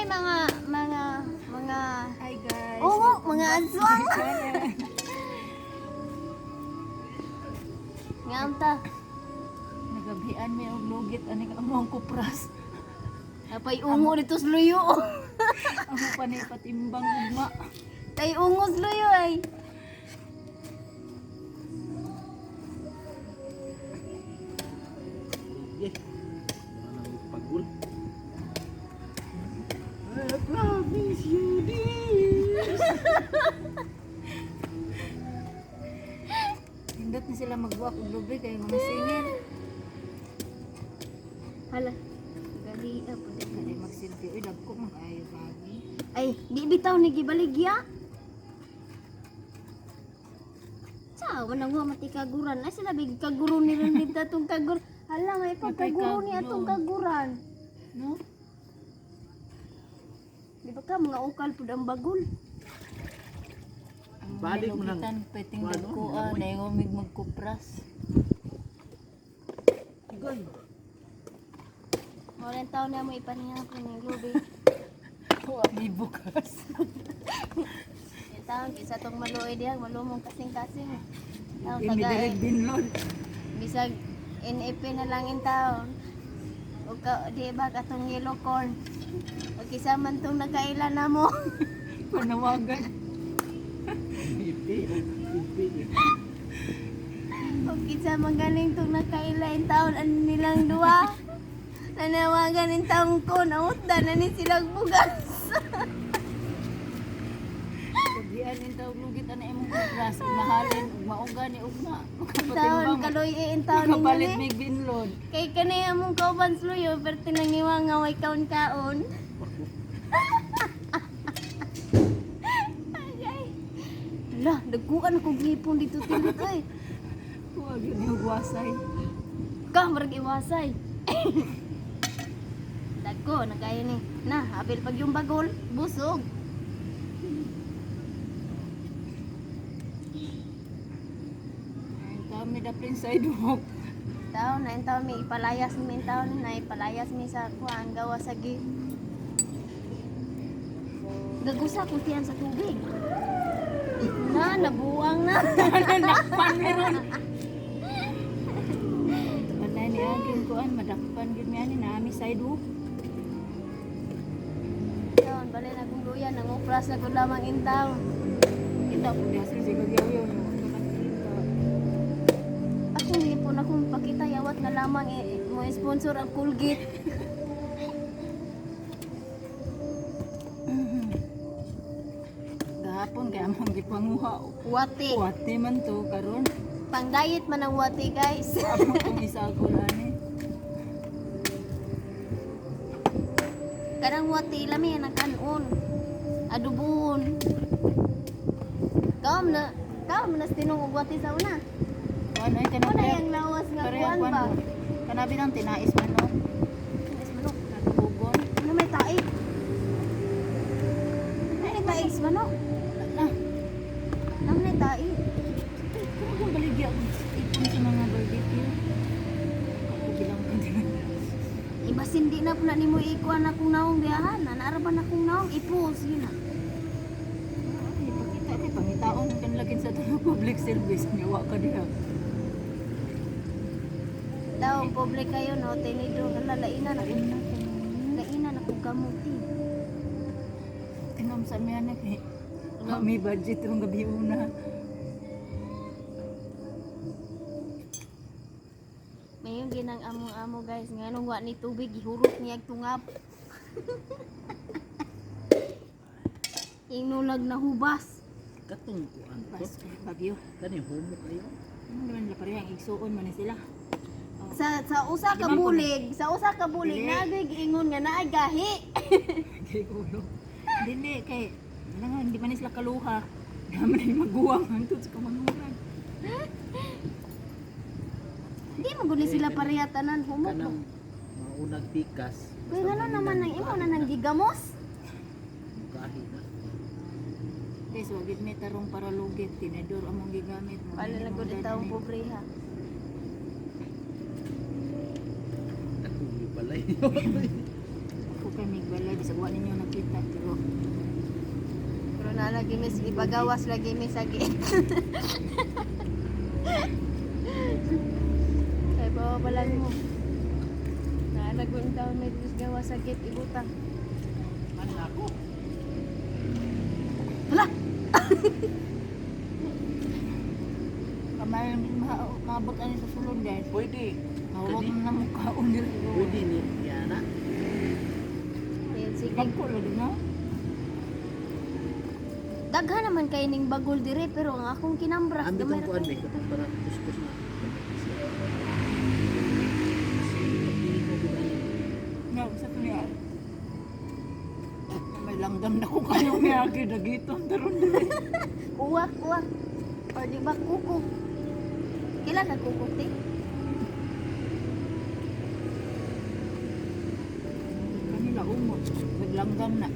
mga mga mga Hi guys. Oo, mga aswang. Nga ta. Nagabian mi og lugit ani ka among kupras. Napay ungo dito sa luyo. Amo pa ni patimbang ugma. Tay ungo sa luyo ay. Yeah. Manang pagul. I promise you this. Hindot ni sila magbuak og lubi kay mga singil. Hala. Gali po di. Kay magsilbi oy dagko man kaayo bagi. Ay, di bitaw ni gibaligya. Sa wala nga mati kaguran. Ay sila big kaguro ni rin dito atong kagur. Hala, may pagkaguro ni atong kaguran. No? Di ba ka mga ukal pud ang bagol? Ang Balik mo lang. nilugitan, Pwedeng Ano? dagko ah, naingomig magkupras. Igay. Wala taon na mo ipanihapon ng lubi. Wa may bukas. Yung taon kisa tong maluoy diha, malumong kasing-kasing. Taon Hindi taga direct binlod. bisag NFP na lang in taon. O ka, di ba katong yellow corn? O kisa man tong nakaila na mo. Panawagan. Ipi. Ipi. O kisa man galing tong nakaila in taon ano nilang duwa. Nanawagan in taon ko, nautda na ni silang bugas. Gabian in tawag lugit ana imong kupras, ug mahalin ug mauga ni ugma. Taon Makapatimbang. kaloy in taon ninyo Makapalit ni. mig binlod. Kay kanay among kauban sluyo, pero tinangiwa nga way kaon-kaon. Agay. Ala, dagkuan ako gipon dito tilit oy. Wa gyud ni hugwasay. Ka, marag iwasay. Dagko, nagaya ni. Na, apil pag yung bagol, busog. Ang tami da prin sidewalk. Taon, na taon may ipalayas mi taon na ipalayas mi sa kuan gawa sa gi. Gagusa kung tiyan sa tubig. Na, nabuang na. Nakpan meron. Panay ni aging kuan madakpan gyud mi ani naami sidewalk. Taon, bale na kung luya, nangupras na kung lamang in taon. Kita po diha sa sigagyaw no. Kakakita. Akong ipon akong pakita yawat na lamang eh, mo sponsor ang Colgate. Gahapon kay among gipanguha. Wati. Wate man to karon. Pang diet man ang wati, guys. Amo kong isagol ani. Karang wati lami ang kanon. Adubuon. Kaom na kaom na tinong og wati sa una. Kuan ay kanang Una yang lawas nga pareha kuan ba? Kanabi nang tinais man no. Tinais manok. Natugon. Ano may tae? Ano may tae sa manok? Na. Ano may tae? Kung kung baligya ipon sa mga barbecue. Ako bilang ka din. Ibasin di na pula nimo ikuan akong naong diahan. Naaraban akong naong ipos yun na. Ay, pakita kay pangitaon kan lagin sa tulo public service niya wa ka diha. Daw, pobre kayo no, tinido hala lainan ako. Kain na Lainan ako kamuti. Tinom sa miya na kay may budget rong gabi una. Mayon ginang among-amo guys, nganong wa ni tubig gihurot niya ag tungap. Inulag na hubas. Katong kuan to. Bas bagyo. Kani homo kayo. Ano naman la pareha ang igsuon man ni sila. Sa usa ka bulig, sa usa ka bulig Dili. nagoy giingon nga naay gahi. Kay ulo. Dili kay wala nga, hindi man ni sila kaluha. Naman ni maguwang hangtod sa kamanguran. Di man gud ni sila pareha tanan humok. Kanang maunag pikas. Kuy ngano naman ang imo na nang gigamos? Gahi na. Guys, wag gid may tarong para lugit tinador among gigamit mo. Wala na gud taong pobre ha. Ako balay. Ako kay mig balay bisag wa ninyo nakita pero Pero na lagi mis ipagawas lagi mis sa gate. Kay bawa balan mo. Naalagon taon may dus gawas sa gate ibutang. Ano ako? Hala! Kamay maabot ani sa sulod, guys. Pwede. Hawag na mo kaon diri. Pwede ni Yana. Ayan, sige. Dagko lagi no. Daghan naman kay ning bagol dire pero ang akong kinambras Ambit gamay ang ra kuan kayo. be katong para kuskus na. Sige, ko gani. Nga sa niya. May langgam na ko kayo miagi dagiton daron diri. Uwak, uwak. Or di ba kuko? Kila ka kuko ti? Kanila umot, naglanggam na.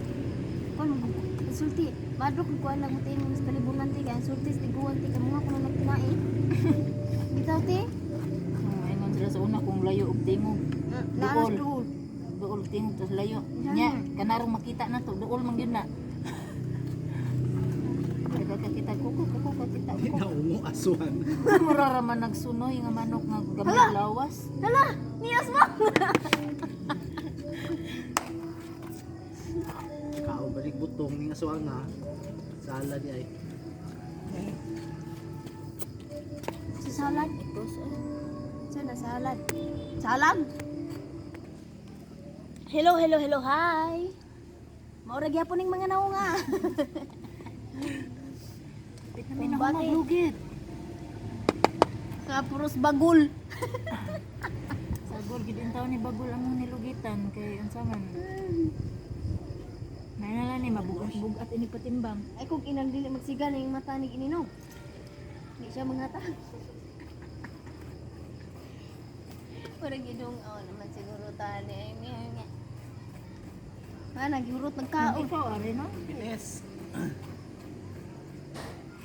Kuan mo insulti. Madrok ko kuan lang mo ti mo sa kalibunan ti kay insulti sa tiguan ti kamo nga kuno nagtinai. Bitaw ti? Oh, ingon sila sa una kung layo og tingog. Naalas Duol. duol. Duol tingog tas layo. Yan. Nya, kanarong makita na to, duol man gyud na. Kita kuko kuko kita Di kuko. na ungo asuhan. Mura ra man nagsunoy nga manok nga gamay lawas. Hala, nias mo. Kao balik butong ning asuhan ha. Sala di ay. Sa salad. Sa na salad. Salad. Hello, hello, hello, hi. Maura gyapon ning mga naunga. Pit na mi na Kumbate. maglugit. Sa puros bagul. Sagol gid taon ni bagol among nilugitan kay unsa man. May na lang ni mabugat-bugat ini patimbang. Ay kung inang dili magsiga na yung mata ni ininom. Di siya mangata. Parang gidong aw naman siguro tani ay niya niya. Ah, nagyurot nagkaon. Ikaw are no? Bilis.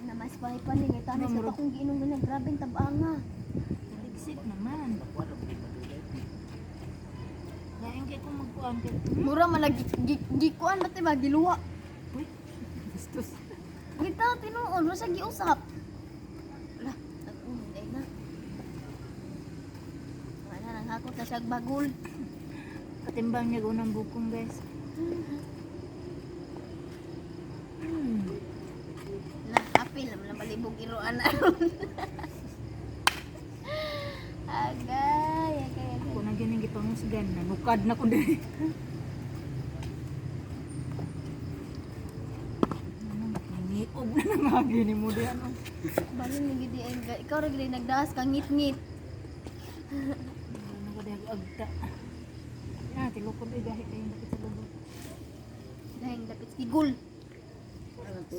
Na mas pahi pa ni tanis sa akong giinom ganyan grabe ang tabanga. Ligsik naman. Kuan ra pud madugay. Lain kay kung magkuan kay. Mura man lagi gikuan ba ba giluwa. Uy, bastos. Bitaw tinuod mo siya giusap. Lah, nag-unday na. Wala nang hakot na siya bagul. Patimbang niya unang bukong guys. Na apil naman ang balibog iroan na ron. Agay, agay, agay. Ako na gyud ang gipangusgan, nanukad na ko diri. Nangiog na nangagi ni mo di ano. Balin ni gidi ay ikaw ra gidi nagdaas kang ngit-ngit. Nakadag agta. Ya, tilukod ay gahi kayo dapit sa lubot. Dahil dapit sigul. Ano to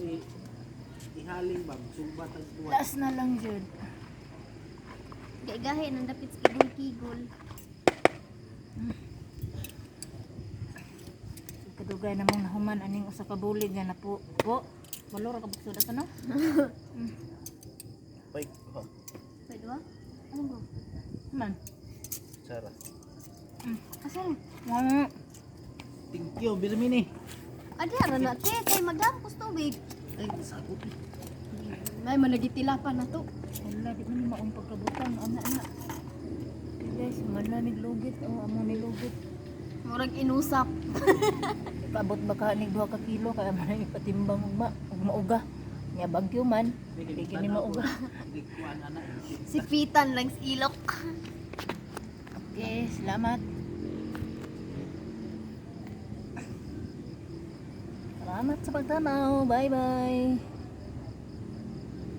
ihaling ba sumbat ang tuwa. Last na lang jud. Gaigahe nang dapit sigul kigol. Kadugay namong nahuman aning usa ka bulig nga napo. Po, walo ra ka buksod ato no? Pay, oh, Pwede ba? Ano ba? Man. Sara. Asan? Mga Thank you, Birmini. Adi ra na te kay magdamkos tubig. Ay, sagot. May managitila pa na to. wala di man ni maong pagkabutang ana na. Okay guys, man na niglugit o amo nilugit. Murag inusap. Kaabot ba ka nig 2 ka kilo kaya man ay ipatimbang ug ma ug mauga. Nya bagyo man, di kini mauga. Nagkuan ana. Sipitan lang sa ilok. Okay, salamat. Salamat sa pagtanaw. Bye-bye.